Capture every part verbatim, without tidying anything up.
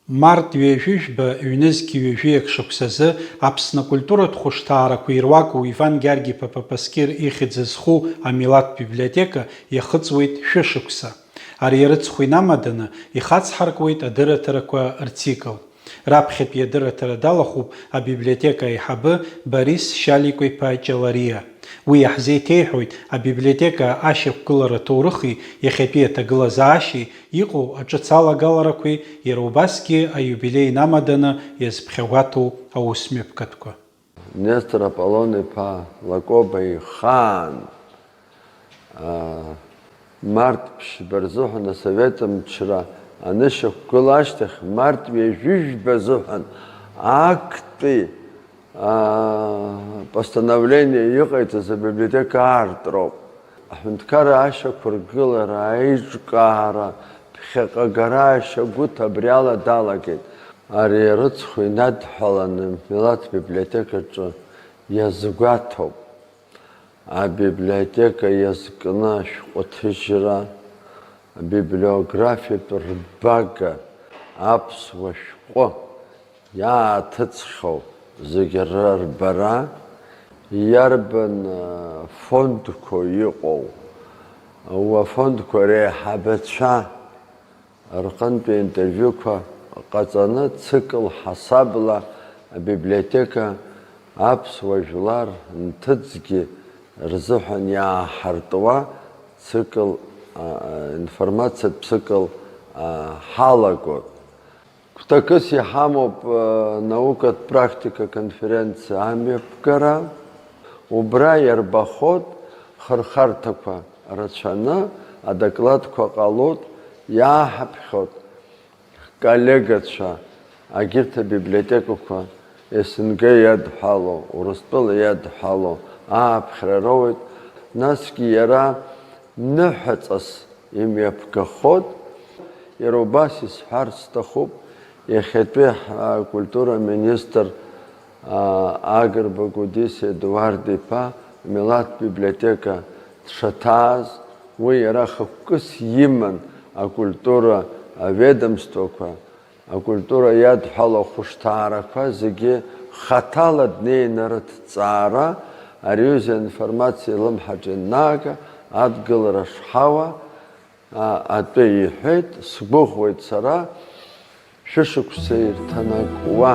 Март ҩажәи жәба, ҩнызқь ҩажәи акы шықәсазы Аԥсны акультуратә хәышҭаарақәа ируаку Иван Гьаргь-иԥа Папаскир ихьӡ зху амилаҭтә библиотека иахыҵуеит шәышықәса. Ари арыцхә инамаданы ихацҳаркуеит адырраҭарақәа рцикл. Раԥхьатәи адырраҭара далахәуп абиблиотека аиҳабы Борис Шьаликәа-иԥа Ҷалариа. Уи иаҳзеиҭеиҳәоит абиблиотека ашьақәгылара ҭоурыхи иахьатәи аҭагылазаашьеи, иҟоу аҿыц алагаларақәеи, иара убасгьы аиубилеи инамаданы иазԥхьагәаҭоу аусмҩаԥгатәқәа. Нестор Аполлон-иԥа Лакоба ихаан, аа, март ԥшьба рзыҳәан асовет мчра анышьақәгыла ашьҭахь, март ҩажәи жәба азыҳәан актәи, аа, постановление иҟаиҵаз абиблиотека аартроуп. Аҳәынҭқарра ашьақәыргылара, аиҿкаара, ԥхьаҟагара ашьагәыҭ абри ала далагеит. Ари арыцхә инадҳәаланы амилаҭ библиотекаҿы иазгәаҭоуп. Абиблиотека иазкны ашәҟәы ҭыжьра, абиблиографиатә рбага, аԥсуа шәҟәы иааҭыҵхьоу зегьы рырбара, иарбан, э, фондқәоу иҟоу, уа фондқәа реиҳабацәа рҟынтәи интервиуқәа ҟаҵаны, цикл ҳасабла абиблиотека аԥсуа жәлар нҭыҵгьы рзыҳәан иааҳартуа цикл, а, а, информациатә цикл, а, ҳалагоит. Гәҭакыс иҳамоуп, а, наукатә практика конференциа амҩаԥгара. Убра иарбахоит хырхарҭақәа рацәаны, адокладқәа ҟалоит, иааҳаԥхьоит ҳколлегацәа, агьырҭ абиблиотекақәа, С Н Г иадҳәало, Урыстәыла иадҳәало ааԥхьара роуеит, насгьы иара ныҳәаҵас имҩаԥгахоит. Иара убас исҳәарц сҭахуп, иахьатәи ҳкультура министр, а, Агрба Гәдис Едуард-иԥа амилаҭтә библиотека дшаҭааз, уи иара хықәкыс иман акультура аведомствоқәа, акультура иадҳәало ахәышҭаарақәа зегьы хаҭала днеины рыҭҵаара, ари аҩыза аинформациа илымҳаҿ ианнаага, адгылара шҳауа, а, атәы иҳәеит, сгәыӷуеит сара, шәышықәса ирҭанакуа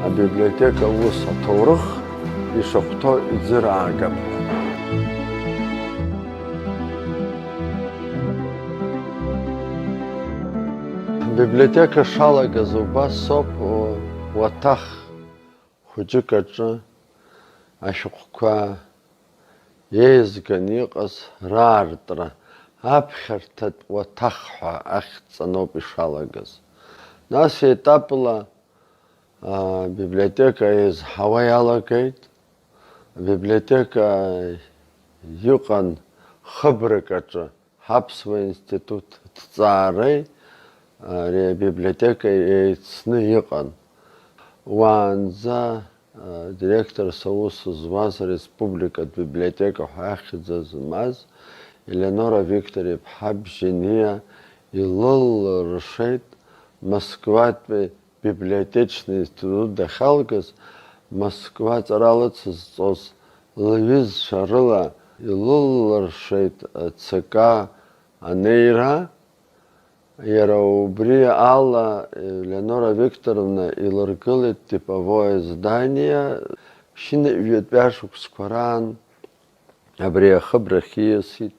абиблиотека аус аҭоурых ишахәҭоу иӡыраагап ҳәа. Абиблиотека шалагаз убас ауп, уаҭах хәыҷык аҿы ашәҟәқәа еизганы иҟаз раартра, аԥхьарҭатә уаҭах ҳәа ахьӡҵаноуп ишалагаз. Нас етапла, а, абиблиотека еизҳауа иалагеит. Абиблиотека иҟан хыбрак аҿы, ҳаԥсуа институт ҭҵаареи ари абиблиотекеи еицны иҟан. Уаанӡа, а, директорс аус зуаз ареспубликатә библиотека ҳәа ахьӡ змаз Елеонора Виктор-иԥҳа Бжьаниа илыллыршеит Москватәи библиотечный институт дахьалгаз, Москва аҵара лыцызҵоз лҩызцәа рыла илыллыршеит ЦК анеира, иара убри ала Елеонора Викторовна илыргылеит типовое здание, ԥшьынҩажәатәи ашықәсқәа раан абри ахыбрахь ииасит.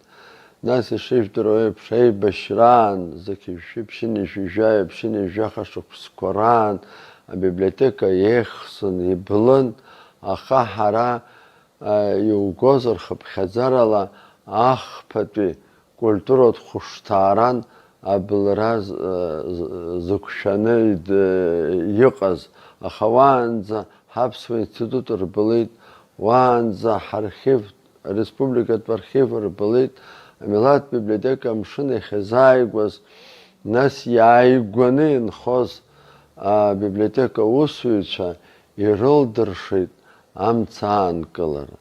Нас, ишыжәдыруа еиԥш, аибашьраан, зқьи жәшәи ԥшьынҩажәи жәаҩа, ԥшьынҩажәи жәаха шықәсқәа раан абиблиотека еихсын, иблын, аха ҳара, а, иугозар, хыԥхьаӡарала ахԥатәи культуратә хәышҭааран абылра з-, з-, зықәшәаны ид-, иҟаз, аха уаанӡа ҳаԥсуа институт рбылит, уаанӡа ҳархив, ареспубликатә архив рбылит, амилаҭтә библиотека амшын иахьазааигәаз, нас иааигәаны инхоз абиблиотека аусзуҩцәа ирылдыршеит амца аанкылара.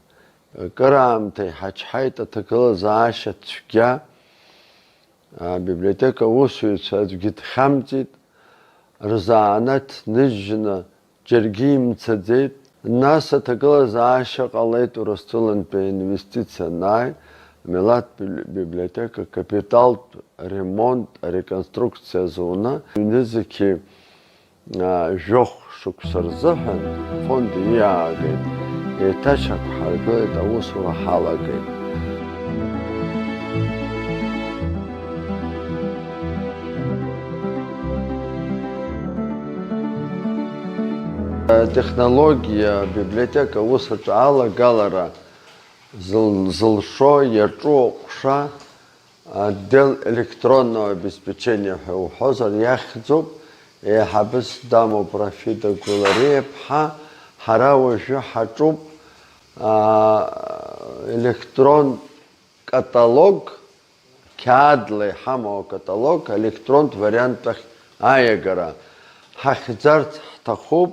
Акыраамҭа иҳачҳаит аҭагылазаашьа цәгьа, абиблиотека аусзуҩцәа аӡәгьы дхьамҵит, рзанааҭ ныжьны џьаргьы имцаӡеит. Нас аҭагылазаашьа ҟалеит Урыстәылантәи аинвестициа анааи, амилаҭ библи-, библиотека капиталтә ремонт, ареконструкциа азуны, ҩнызқьи, а, жәохә шықәса рзыҳәан афонд иаагеит, еиҭашьақәҳаргылеит, аусура ҳалагеит. Атехнологиа, абиблиотека аус аҿы алагалара зыл-, зылшо, иаҿу аҟәша, отдел электронного обеспечения ҳәа уҳәозар иахьӡуп, еиҳабыс дамоуп Рафида Гәылариа-ԥҳа, ҳара уажәы ҳаҿуп, а, електрон каталог, қьаадла иҳамоу акаталог, електронтә варианттә ахь аиагара ҳахьӡарц ҳҭахуп,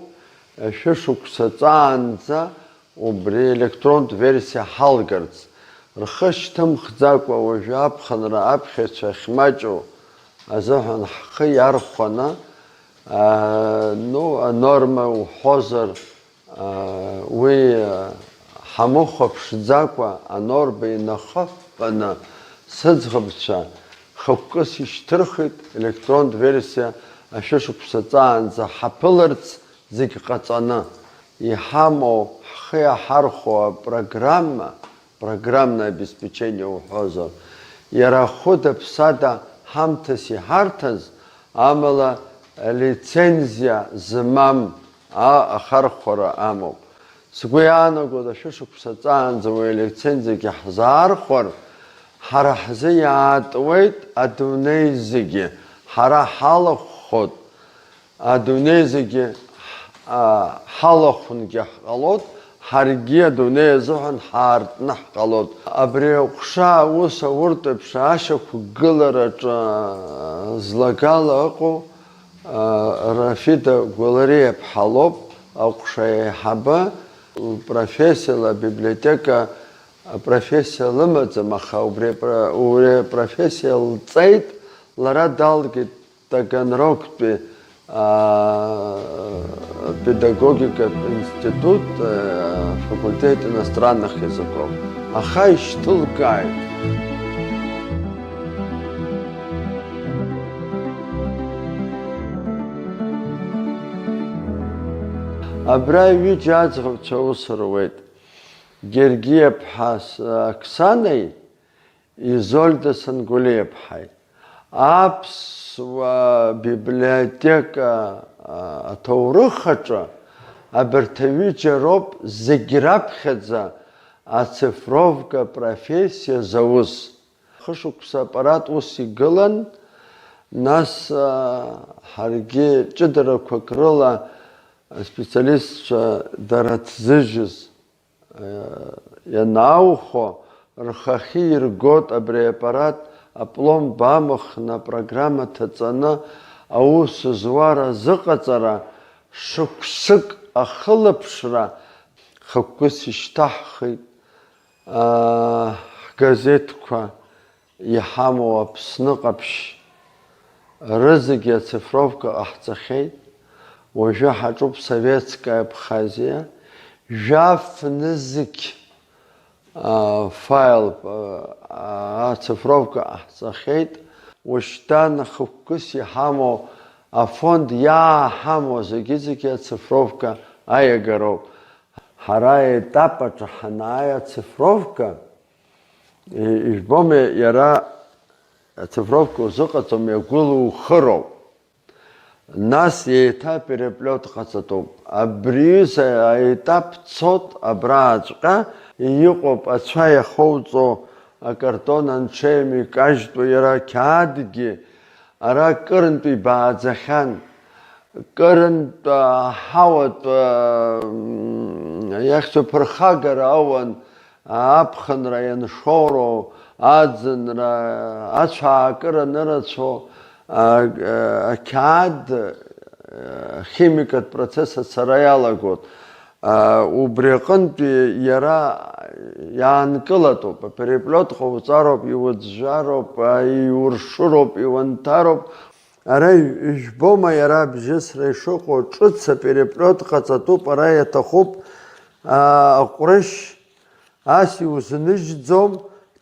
шәышықәса ҵаанӡа убри електронтә версиа ҳалгарц. Рхы шьҭымхӡакәа, уажәы аԥхынра аԥхьаҩцәа ахьмаҷу азыҳәан ҳхы иархәаны, аа, ну, анорма уҳәозар, Уи ҳамыхәаԥшӡакәа анорма инахыҳәаны сыӡӷабцәа хықәкыс ишьҭырхит, електронтә версиа ашәышықәса ҵаанӡа ҳаԥыларц зегь ҟаҵаны. Иҳамоу ҳхы иаҳархәо апрограмма, программное обеспечение уҳәозар, иара хәыда-ԥсада ҳамҭас иҳарҭаз, амала лицензиа змам а-, ахархәара амоуп. Сгәы иаанагоит, ашәышықәса ҵаанӡа уи алицензиагьы ҳзаархәар, ҳара ҳзы иаатуеит адунеи зегьы, ҳара ҳалахәхоит, адунеи зегьы, а, ҳалахәынгьы ҳҟалоит, ҳаргьы адунеи азыҳәан ҳаартны ҳҟалоит. Абри аҟәша аус ауртә еиԥш ашьақәгылараҿы злагала ыҟоу, а, Рафида Гәалариа-ԥҳа лоуп, аҟәша еиҳабы, лпрофессиала абиблиотека апрофессиа лымаӡам, аха убри апро-, убри апрофессиа лҵеит, лара далгеит Таганрогтәи, аа, педагогикатә институт, аа, факультет иностранных языков. Аха ишьҭылкааит. Абра ҩыџьа аӡӷабцәа аус руеит. Гергиа-ԥҳа С-, Оксанеи Изольда Сангулиа-ԥҳаи. Аԥсуа библиотека, а, аҭоурых аҿы абарҭ аҩыџьа роуп зегь раԥхьаӡа ацифровка профессиа зауз. Хышықәса аппарат ус игылан, нас, а, ҳаргьы ҷыдарақәак рыла аспециалистцәа дара ҭзыжьыз ианаухо, рхахьы иргоит абри аппарат апломба амхны апрограмма ҭаҵаны аус зуа разыҟаҵара, шықәсык ахылаԥшра хықәкыс ишьҭаҳхит, аа, ҳгазеҭқәа иҳамоу Аԥсны ҟаԥшь рызегьы ацифровка ҟаҳҵахьеит. Уажәы ҳаҿуп Советская Абхазиа, жәаф нызқь, а, фаил, а, ацифровка ҟаҳҵахьеит. Уашьҭан хықәкыс иҳамоу афонд иааҳамоу зегьы-зегьы ацифровка аиагароуп. Ҳара аетап аҿы ҳанааи ацифровка, И-, ижәбома, иара ацифровка узыҟаҵом, иагәылухыроуп. Нас еиҭа переплет ҟаҵатәуп. Абри аҩыза аетап цот, абрааҵәҟьа иҟоуп ацәа иахоуҵо акартон анҽеим икажьтәу иара ақьаадгьы, ара кырынтә ибааӡахьан, кырынтә аҳауатә, м, иахьӡу ԥырхагара ауан, аԥхынра ианшоуроу, аӡынра, ацәаакыра анырацәоу, а, а, ақьаад, а, химикатә процесс ацара иалагоит. А, убри аҟынтәи иара иаанкылатәуп, апереплет ҟауҵароуп, иуӡәӡәароуп, а, иуршыроуп, иуанҭароуп. Ара ижәбома иара абжьысра ишыҟоу? Ҿыц апереплиот ҟаҵатәуп, ара иаҭахуп, аа, аҟәрышь, ас иузныжьӡом,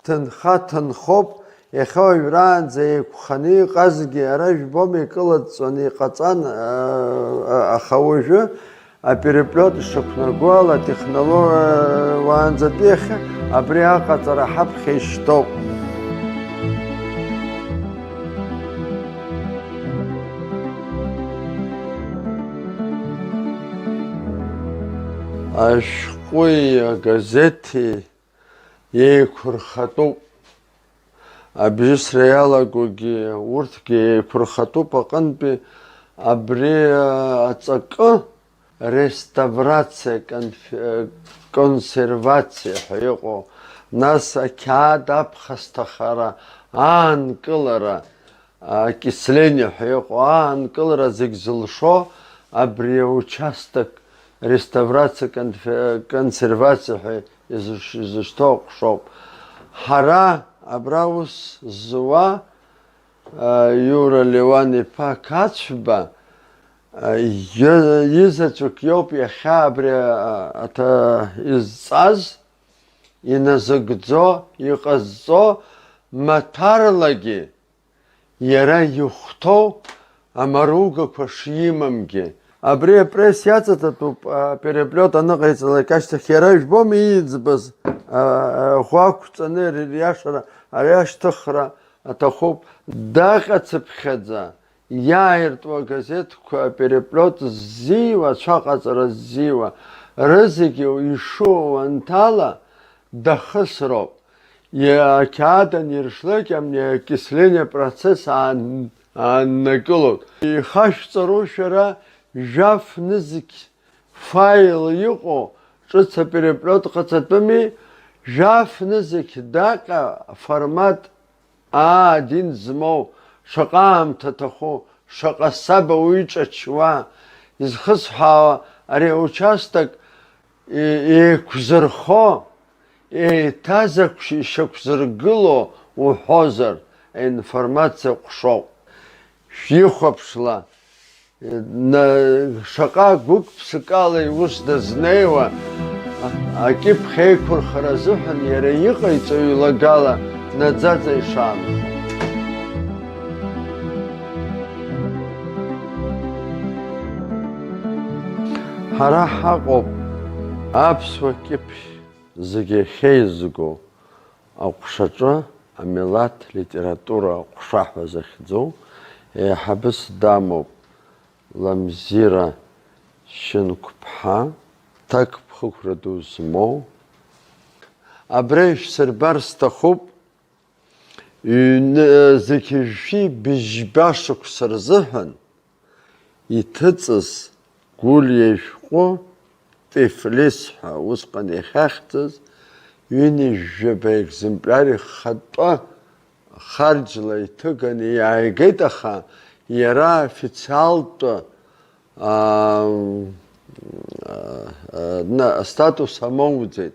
ҭынха ҭынхоуп, иахьа уажәраанӡа еиқәханы иҟазгьы ара ижәбома икылыҵәҵәаны иҟаҵан, аа, аха уажәы апереплиот ишақәнаго ала, атехнологиа уаанӡатәи иахьа абри аҟаҵара ҳаԥхьа ишьҭоуп. Ашәҟәи агазеҭи еиқәырхатәуп. Абжьысра иалагогьы урҭгьы еиқәырхатәуп аҟынтәи абри аҵакы реставрациа, конф-, консервациа ҳәа иҟоу, нас ақьаад аԥхасҭахара, аанкылара, окисление ҳәа иҟоу аанкылара зегь зылшо абри аучасток реставрациа, конф-, консервациа ҳәа изыш-, изышьҭоу аҟәшоуп. Ҳара абра ус зуа, а, Иура Леуан-иԥа Қацәба, а, и-, изаҵәык иоуп иахьа абри, а, аҭа-, изҵаз, иназыгӡо, иҟазҵо, маҭәарлагьы иара ихәҭоу амаругақәа шимамгьы. Абри апресс иаҵататәуп, апереплиот аныҟаиҵалак ашьҭахь иара, ижәбома, ииӡбаз, а, а, ӷәы ақәҵаны ри-, риашара, ари ашьҭыхра аҭахуп. Даҟьацыԥхьаӡа иааиртуа агазеҭқәа апереплиот ззиуа, ацәаҟаҵара ззиуа, рызегьы ишыуа уанҭала, дахысроуп. Иа-, ақьаад аниршлакьам, иа-, окисление процесс аан-, ааннакылоит. Ихашәҵару шәара, жәаф нызқь фаил иҟоу ҿыц апереплиот ҟаҵатәыми, жәаф нызқь даҟьа формат А один змоу, шаҟа аамҭа аҭаху, шаҟа саб ауаҩы иҿачуа, изхысҳәаауа ари аучасток е-, еиқәзырхо, еиҭазақәшь-, ишьақәзыргыло уҳәозар, аинформациа ҟәшоуп. Шәихәаԥшла, на-, шаҟа гәык-ԥсыкала иус дазнеиуа, а-, акьыԥхь еиқәырхара азыҳәан иара иҟаиҵо ҩлагала наӡаӡа ишаанхо. Ҳара ҳаҟоуп аԥсуа кьыԥхь зегьы ахьеизго. Аҟәшаҿы амилаҭ литература аҟәша ҳәа захьӡу еиҳабыс дамоуп Ламзира Шьынқәԥҳа, ҭакԥхықәра ду змоу. Абра ишәсырбар сҭахуп, ҩны, зқьи жәшәи быжьба шықәса рзыҳәан иҭыҵыз Гәлиа ишәҟәы Тифлис ҳәа усҟан иахьахьӡыз ҩынҩажәаба екземпляр ихатәы харџьла иҭыганы иааигеит, аха иара официалтәы, аа, аа, на-, астатус амоуӡеит.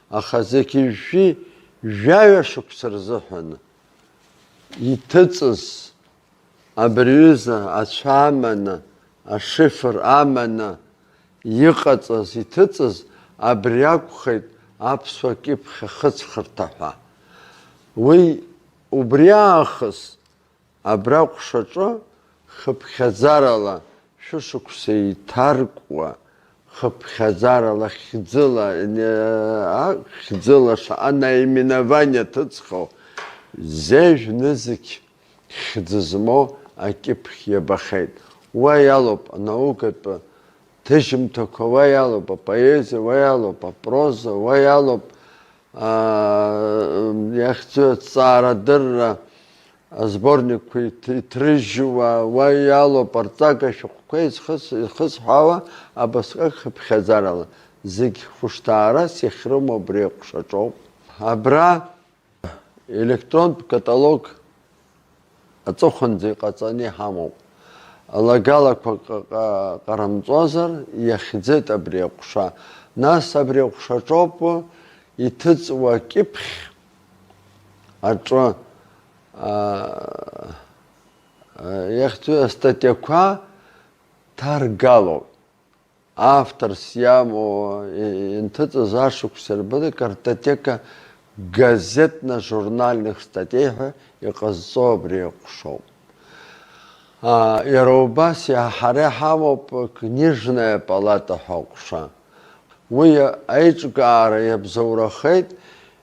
Аха зқьи жәшәи жәаҩа шықәса рзыҳәан иҭыҵыз, абри аҩыза ацәа аманы, ашифр аманы иҟаҵаз, иҭыҵыз, абри акәхеит аԥсуа кьыԥхь ахыҵхырҭа ҳәа. Уи убри аахыс абра аҟәшаҿы хыԥхьаӡарала шәышықәса еиҭаркуа, хыԥхьаӡарала хьӡыла, а, хьӡыла шаҟа наименование ҭыҵхьоу, зежә нызқь хьӡы змоу акьыԥхь иабахьеит. Уа иалоуп анаукатә ҭыжьымҭақәа, уа иалоуп апоезиа, уа иалоуп апроза, уа иалоуп, аа, иахьӡу аҭҵаарадырра асборникқәа иҭ-, иҭрыжьуа, уа иалоуп арҵага шәҟәқәа изхыс-, изхысҳәаауа абасҟак хыԥхьаӡарала. Зегь хәышҭаарас иахьрымоу абри аҟәшаҿоуп. Абра електронтә каталог аҵыхәанӡа иҟаҵаны иҳамоуп. Алагалақәа ҟа-, ҟа-, ҟарымҵозар, иахьӡеит абри аҟәша. Нас абри аҟәшаҿоуп иҭыҵуа акьыԥхь аҿы, аа, Иахьӡу астатиақәа ҭаргалоуп. Авторс иамоу, и-, инҭыҵыз ашықәс рбаны картотека газетно-журнальных статей ҳәа иҟазҵо абри аҟәшоуп. А, иара убас иаҳ-, ҳара иҳамоуп книжная палата ҳәа аҟәша. Уи аиҿкаара иабзоурахеит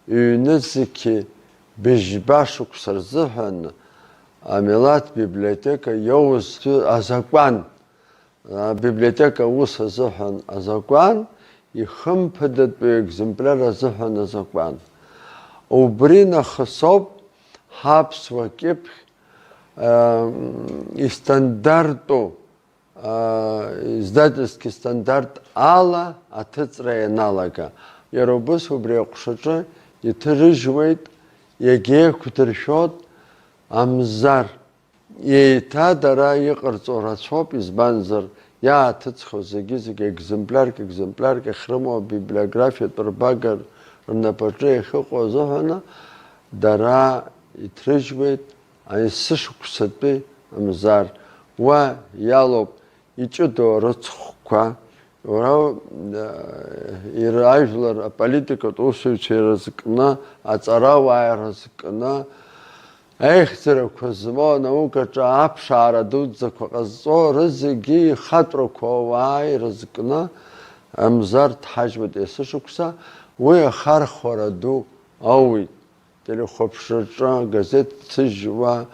ҩнызқьи быжьба шықәса рзыҳәан амилаҭ библиотека иоуз азакәан, абиблиотека аус азыҳәан азакәан, ихымԥадатәу екземпляр азыҳәан азакәан. Убри нахыс ауп ҳаԥсуа кьыԥхь, а, истандарту, а, издательски стандарт ала аҭыҵра ианалага. Иара убас убри аҟәшаҿы иҭырыжьуеит, иагьеиқәдыршәоит амзар. Еиҭа дара иҟарҵо рацәоуп, избанзар, иааҭыҵхьоу зегьы-зегьы екземплиарк-екземплиарк ахьрымоу абиблиографиатә рбага рнапаҿы иахьыҟоу азыҳәаны, дара иҭрыжьуеит есышықәсатәи амзар. Уа иалоуп иҷыдоу арыцхәқәа, уара, э, ира-, ажәлар аполитикатә усзуҩцәа ирызкны, аҵарауаа ирызкны, аихьӡарақәа змоу анаукаҿы аԥшаара дуӡӡақәа ҟазҵо рызегьы ихатәрақәа ауаа ирызкны амзар ҭҳажьуеит есышықәса, уи ахархәара ду ауит. Телехәаԥшраҿы, газеҭ ҭыжьуа,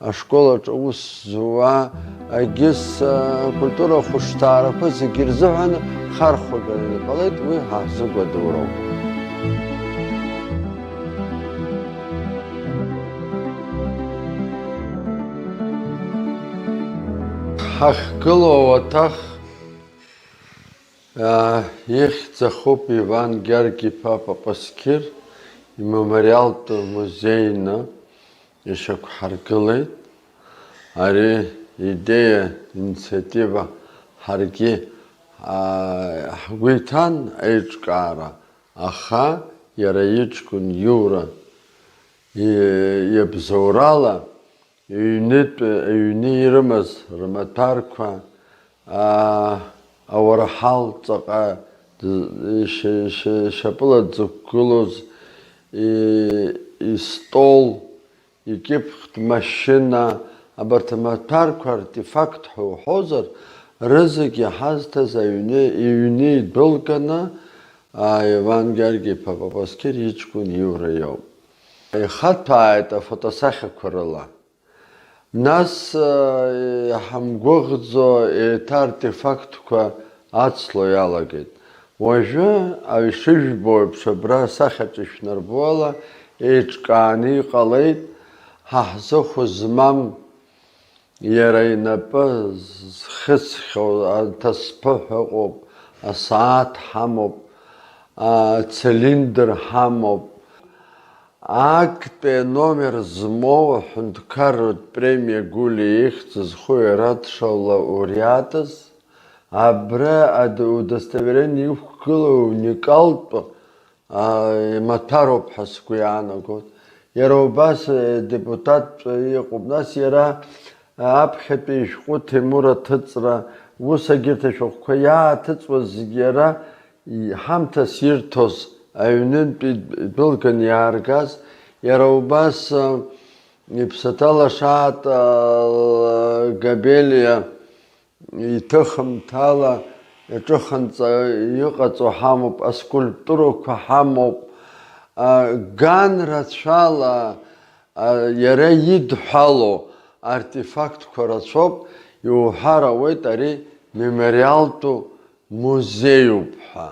ашкол аҿы аус зуа, егьыс, а, культура ахәышҭаарақәа зегьы ирзыҳәан хархәагара иҟалеит, уи ҳаҳзыгәадуроуп. Ҳахьгылоу ауаҭах, аа, ихьӡ ахуп Иван Гьаргь-иԥа Папасқьыр имемориалтә музеины ишьақәҳаргылеит. Ари идеиа, инициатива ҳаргьы, аа, ҳгәы иҭан аиҿкаара, аха иара иҷкәын Иура и-, иабзоурала ҩнытә, ҩны ирымаз рмаҭәарқәа, аа, ауарҳал ҵаҟа ишьа-, ишьа-, ишьапыла дзықәгылоз, и-, истол, икьыԥхьтә машьына, абарҭ амаҭәарқәа артефакт ҳәа уҳәозар, рызегь иҳазҭаз аҩны, иҩны идәылганы, аа, Иван Гьаргь-иԥа Папасқьыр иҷкәын Иура иоуп. Ихаҭәааит афотосахьақәа рыла. Нас, э, иҳамгәыӷӡо еиҭа артефактқәа ацло иалагеит. Уажәы, ишыжәбо еиԥш, абра асахьаҿы ишәнарбо ала, еиҿкааны иҟалеит, ҳа ҳзыхәа змам, иара инапы зхьысхьоу аҭасԥыҳә ыҟоуп, асааҭ ҳамоуп, ацилиндр ҳамоуп. Актәи аномер змоу аҳәынҭқарратә премиа Гулиа ихьӡ зху иара дшалауреатыз, абра ад-, удостоверение иқәгылоу уникалтә, а, имаҭәароуп ҳәа сгәы иаанагоит. Иара убас, э, депутатцәа иҟоуп. Нас иара, а, аԥхьатәи ишәҟәы Ҭемур аҭыҵра, ус егьырҭ ашәҟәқәа иааҭыҵуаз зегь иара ҳамҭас ирҭоз, аҩнынтә идәылган иааргаз, иара убас, а, иԥсаҭа лашаат, а, Габелиа иҭыхымҭала иҿыханҵа иҟаҵо ҳамоуп, аскульптурақәа ҳамоуп, а, ган рацәала, а, иара идҳәалоу артефактқәа рацәоуп, иуҳәар ауеит ари мемориалтәу музеиуп ҳәа.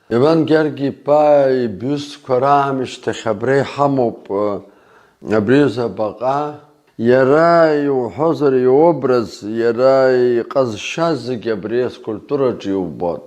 Иван Гьаргь-иԥа ибиустқәа раамышьҭахь абра иҳамоуп, абри азы абаҟа. Иара иуҳәозар, иобраз, иара иҟазшьа зегь абри аскульптураҿы иубоит.